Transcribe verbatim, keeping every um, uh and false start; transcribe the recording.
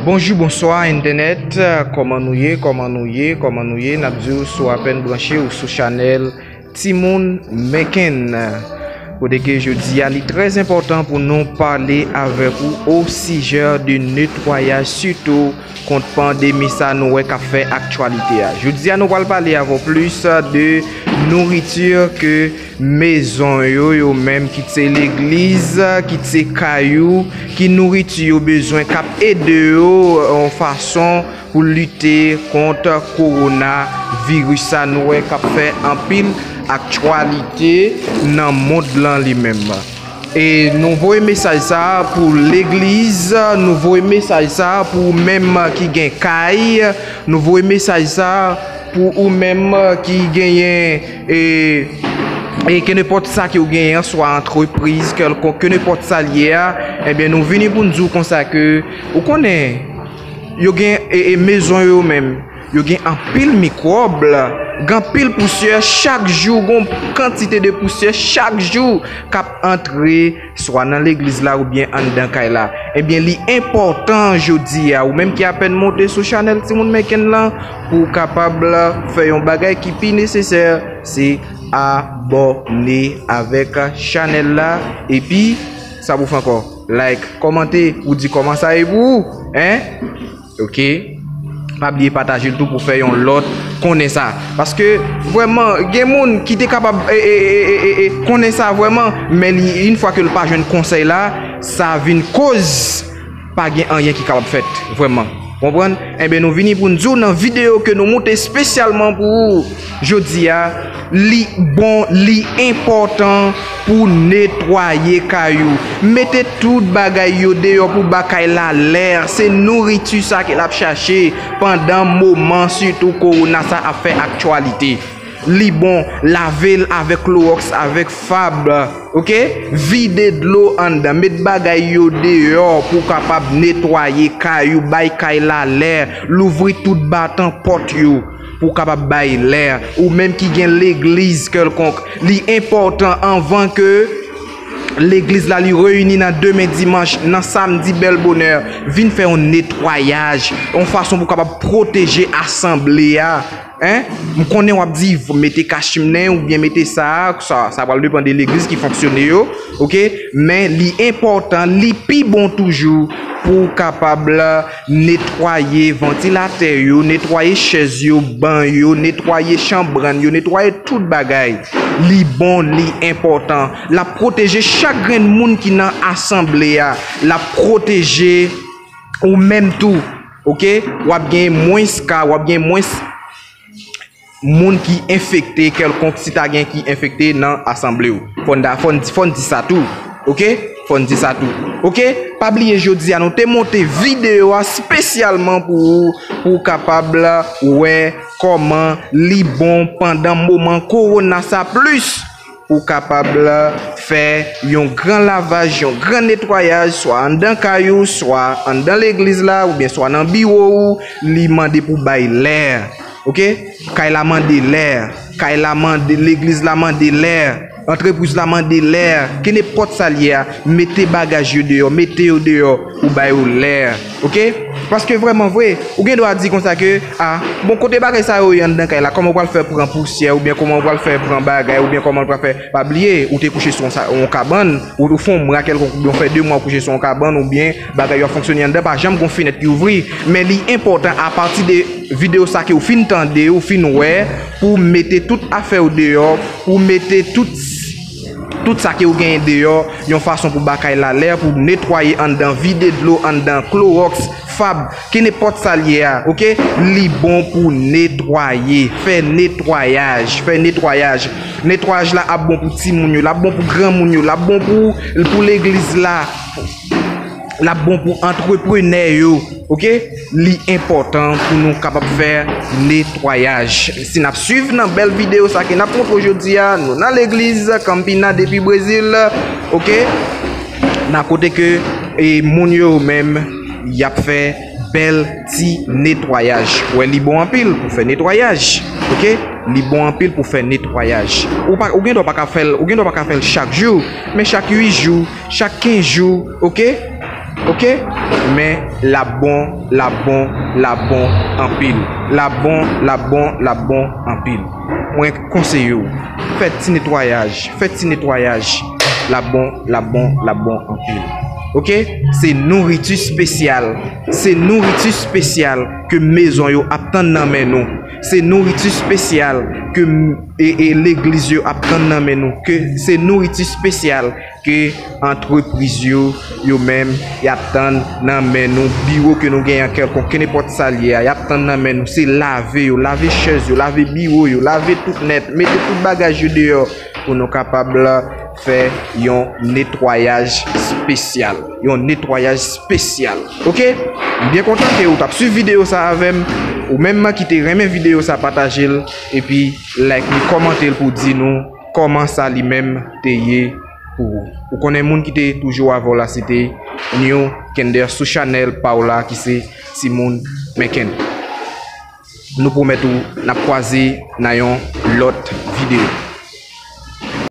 Bonjou, bonswa entènèt. Kòman nou ye? Kòman nou ye? Kòman nou ye? N ap di w si w apèn branche ou sou chanèl Timoun Mèken. Kote ke jodi a li trè enpòtan pou nou pale avèk ou o sijè de netwayaj, sitou kont pandemi sa nou wè k ap fè aktyalite a. Jodi a nou pral pale avè w plis de nouriti ke mezon yo, yo menm, kit se legliz, kit se kay ou, ki nouriti yo bezwen k ap ede yo yon fason pou lite kont kowona viris sa nou wè k ap fè anpil aktyalite nan mond lan li menm. E nou voye mesaj sa a pou legliz, nou voye mesaj sa a pou ou menm ki gen kay, nou voye mesaj sa a pou ou menm ki genyen e, e kenenpòt sa ke w genyen, swa antrepriz kèlkonk, kenenpòt sa l ye a, ebyen nou vini pou n di w konsa ke ou konnen yo gen e, e mezon yo menm. Yo gen anpil mikwòb, gen anpil pousyè chak jou, gen yon kantite de pousyè chak jou k ap antre swa nan legliz la oubyen anndan kay la. Ebyen, li enpòtan jodi a, ou menm ki apèn monte sou chanèl Timoun Mèken lan, pou w kapab fè yon bagay ki pi nesesè, se abòne avèk chanèl la. Epi, sa pou w fè ankò? Like, kòmante, ou di kòman sa ye pou ou, en? Ok. Pa bliye pataje l tou pou fè yon lòt konnen sa. Paske, vrèman, gen moun ki te kapab e, e, e, e, e, e, konnen sa vrèman, men li, yon fwa ke l pa jwenn konsèy la, sa vin koz pa gen anyen ki kapab fèt, vrèman. Konprann? Enben, nou vini pou n di w nan videyo ke nou moute espesyalman pou ou jodi a, li bon, li enpòtan pou netwaye kay ou. Mete tout bagay yo deyò pou ba kay la lè. Se nouriti sa ke l ap chache pandan moman sitou kowona sa ap fè aktyalite. Li bon, lave l avèk klowòks, avèk fab, ok? Vide dlo anndan, met bagay yo deyò pou w kapab netwaye kay ou, bay kay la lè, louvri tout batan pòt yo pou w kapab bay lè. Ou menm ki gen legliz kèlkonk, li enpòtan anvan ke legliz la li reyini nan demen dimanch, nan samdi bèl bonè, vin fè yon netwayaj, yon fason pou w kapab pwoteje asanble a. En? M konnen w ap di, mete kachimnen oubyen mete sa, sa, sa pral depann de legliz ki fonksyone yo, ok? Men li enpòtan, li pi bon toujou pou w kapab netwaye vantilatè yo, netwaye chèz yo, ban yo, netwaye chanbrann yo, netwaye tout bagay. Li bon, li enpòtan. L ap pwoteje chak grenn moun ki nan asanble a. L ap pwoteje ou menm tou. Ok? W ap gen mwens ka, w ap gen mwens moun ki enfekte kèlkonk, si ta gen ki enfekte nan asanble w. Fò n da, fò n di, fò n di sa tou. Ok? Fò n di sa tou. Ok? Pa bliye jodi a nou te monte videyo a espesyalman pou ou, pou w kapab wè kòman li bon pandan moman kowona sa plis pou w kapab fè yon gran lavaj, yon gran netwayaj, swa anndan kay ou, swa anndan legliz la, oubyen swa nan biwo ou, li mande pou bay lè. Ok? Kay la mande lè. Kay la mande, legliz la mande lè. Antrepriz la mande lè. Kenenpòt sa l ye a, mete bagaj yo deyò, mete yo deyò pou ba yo lè. Ok? Paske vrèman vre, ou gen dwa di konsa ke, a, bon, kote bagay sa yo ye anndan kay la, kòman w pral fè pran pousyè, oubyen kòman w pral fè pran bagay, oubyen kòman w pral fè, pa bliye, ou te kouche sou yon sa, yon kabann, ou, ou fè yon mwa kèlkonk, oubyen w fè de mwa w kouche sou yon kabann, oubyen bagay yo ap fonksyone anndan, pa janm gon fenèt ki ouvri. Men li enpòtan, apati de videyo sa ke w fin tande, ou fin wè, pou w mete tout afè w deyò, pou w mete tout, tout sa ke w genyen deyò, yon fason pou ba kay la lè, pou w netwaye anndan, vide dlo anndan, klowòks, fab, kenenpòt sa l ye a, ok? Li bon pou netwaye, fè netwayaj, fè netwayaj. Netwayaj la ap bon pou timoun yo, l ap bon pou granmoun yo, l ap bon pou, pou legliz la, l ap bon pou antreprenè yo, ok? Li enpòtan pou nou kapab fè netwayaj. Si n ap swiv nan bèl videyo sa ke n ap montre w jodi a, nou nan legliz Campina depi Brezil, ok? Nan kote ke, e, moun yo menm, y ap fè bèl ti netwayaj. Wè, li bon anpil pou fè netwayaj. Ok? Li bon anpil pou fè netwayaj. Ou pa, ou gen dwa pa ka fè l, ou gen dwa pa ka fè l chak jou, men chak uit jou, chak kenz jou, ok? Ok? Men l ap bon, l ap bon, l ap bon anpil. L ap bon, l ap bon, l ap bon anpil. Mwen konseye w, fè ti netwayaj, fè ti netwayaj. L ap bon, l ap bon, l ap bon anpil. Ok? Se nouriti espesyal. Se nouriti espesyal ke mezon yo ap tann nan men nou. Se nouriti espesyal ke m- e, e legliz yo ap tann nan men nou, ke se nouriti espesyal ke antrepriz yo, yo menm, y ap tann nan men nou, biwo ke nou genyen an kèlkonk, kenenpòt sa l ye a, y ap tann nan men nou, se lave yo, lave chèz yo, lave biwo yo, lave tout nèt, mete tout bagaj yo deyò pou nou kapab fè yon netwayaj espesyal, yon netwayaj espesyal. Ok? M byen kontan ke ou t ap swiv videyo sa avè m, ou menm ki te renmen videyo sa, pataje l, epi like li, kòmante l pou di nou kòman sa li menm te ye pou ou. Ou konnen moun ki te toujou avè w la, se te New Kender sou chanèl pa w la ki se Timoun Menken. Nou pwomèt ou n ap kwaze nan yon lòt videyo.